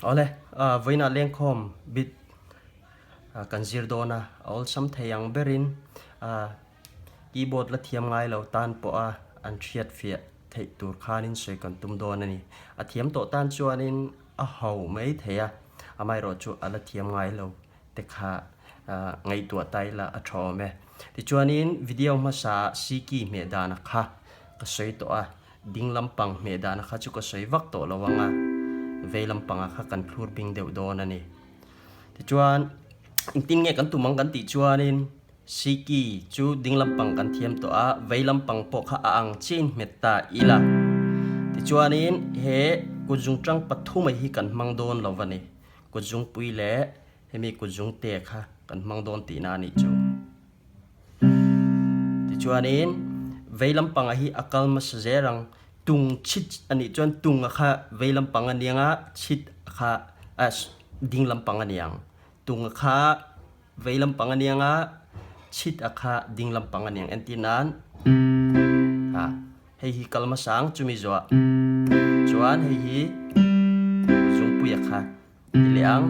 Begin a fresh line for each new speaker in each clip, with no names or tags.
Awle, vawiinah lengkhawm bit kan zir dawn a, a awlsam thei ang berin keyboard la thiam ngai lo tan pawha an hriat fiah theih tur khanin sawi kan tum dawn a ni. A thiam tawh tan chuanin a ho mai thei a, amaherawhchu a la thiam ngai lo te kha ngaihtuah ta ila a tha awm e. Tichuanin video hmasa ah Siki hmeh dana kha ka sawi tawh a, ding lampang hmeh dana kha chu ka sawi vak tawh lo ang a, vei lampangah kha kan thlur bing deuh dawn a ni. Tichuan engtin nge kan tum ang kan tih chuanin Siki chu ding lampang kan thiam tawh a, vei lampang pawh kha a ang chiahin hmet ta ila. Tichuanin he kutzungtang pathuma hi kan hmang dawn lo va ni. Kutzungpui leh hemi kutzungte kha kan hmang dawn tihna a nih chu. Tichuanin vei lampangah hi a kal hmasa zel ang, tung chhit a nih chuan tung a kha vei lampang a niang a, chhit a kha ding lampang a niang. Tung a kha vei lampang a niang a, chhit a kha ding lampang a niang. Entir nan ha hei hi kal hmasa ang chumi zawh chuan hei hi zungpui a kha ti leh ang.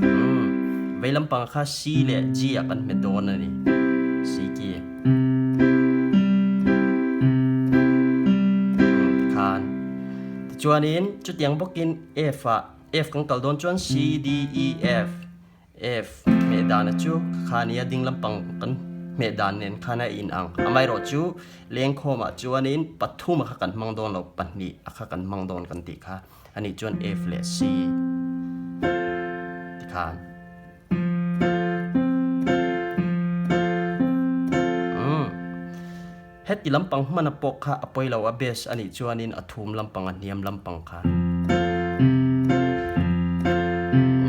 Umm vei lampang kha C leh G ah kan hmet dawn a ni. C key. Umm tikhan. Tichuanin chutiang bawkin F ah F kan kal dawn chuan C D E F. F, Hmeh dana chu kha nia ding lampang kan hmeh dan nen khan a in ang. Amaherawh chu lengkhawmah chuanin pathum a kha kan hmang dawn lo, pahnih a kha kan hmang dawn kan tih kha a nih chuan F leh C tikhan. Umm. Heti lampang hmana pawh kha a pawi lo a bass a nih chuanin a thum lampang a hniam lampang kha.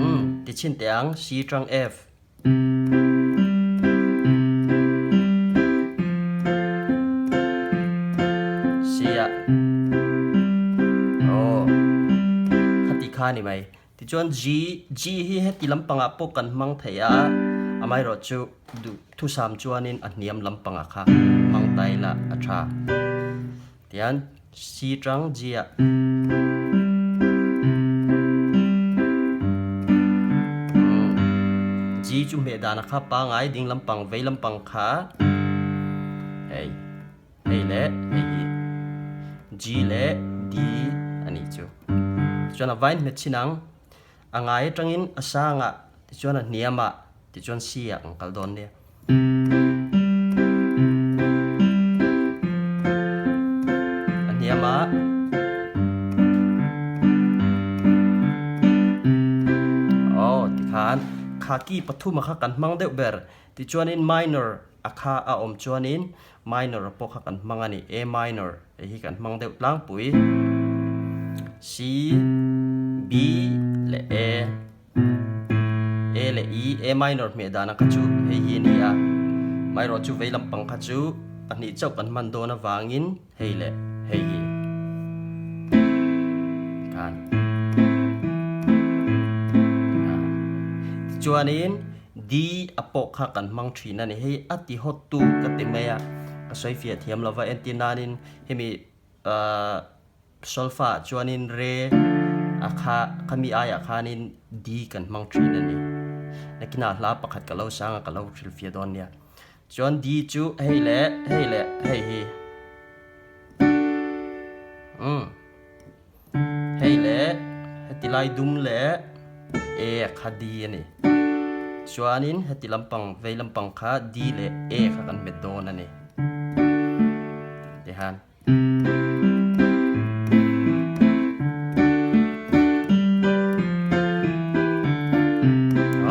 Umm ti chhin teh ang C tang F. C ah aw khati kha a ni mai. Tichuan G G hi heti lampangah pawh kan hmang thei a, amaherawh chu duh thusam chuanin a hniam lampangah kha hmang ta ila a tha. Tian C tang G ah. G chu hmeh danah kha pangai ding lampang vei lampang kha hei. Hei leh hei hi G leh D a nih chu. Tichuan a vain hmet chin ang. A ngai atangin a sangah tichuan a hniamah tichuan C ah kan kal dawn nia. A hniamah Aw tikhan kha key pathum a kha kan hmang deuh ber. Tichuanin minor a kha a awm chuanin Minor pawh kha kan hmang a ni, A minor hei hi kan hmang deuh tlangpui. C, B leh A, A leh E, A minor hmeh dana kha chu hei hi a ni a. Amaherawh chu vei lampang kha chu pahnih chauh kan hman dawn avangin hei leh hei hi tikhan. Tichuanin. Di a pawh kha kan hmang thin a ni. Hei a ti hawt tu ka ti mai a, ka sawi fiah thiam lo va. Entir nanin hemi ahh solfa ah chuanin re a kha khami aiah khanin di kan hmang thin a ni. Nakinah hla pakhat ka lo sang a, ka lo hrilh fiah dawn nia. Chuan di chu hei leh hei leh hei hi. Umm. Hei leh heti lai dum leh E kha D a ni. Chuanin heti lampang vei lampang kha D leh E kha kan hmet dawn a ni. Tihan.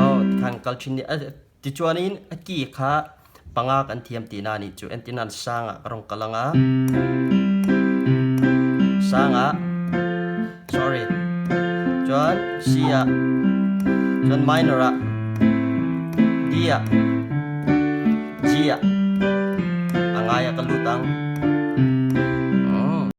Aw tikhan kal thin ni. Tichuanin a ki kha panga kan thiam tihna a nih chu. Entirnan sangah ka rawn kal ang a, sangah sorry chuan C ah chuan minor ah D ah G ah a ngaia ka lut ang.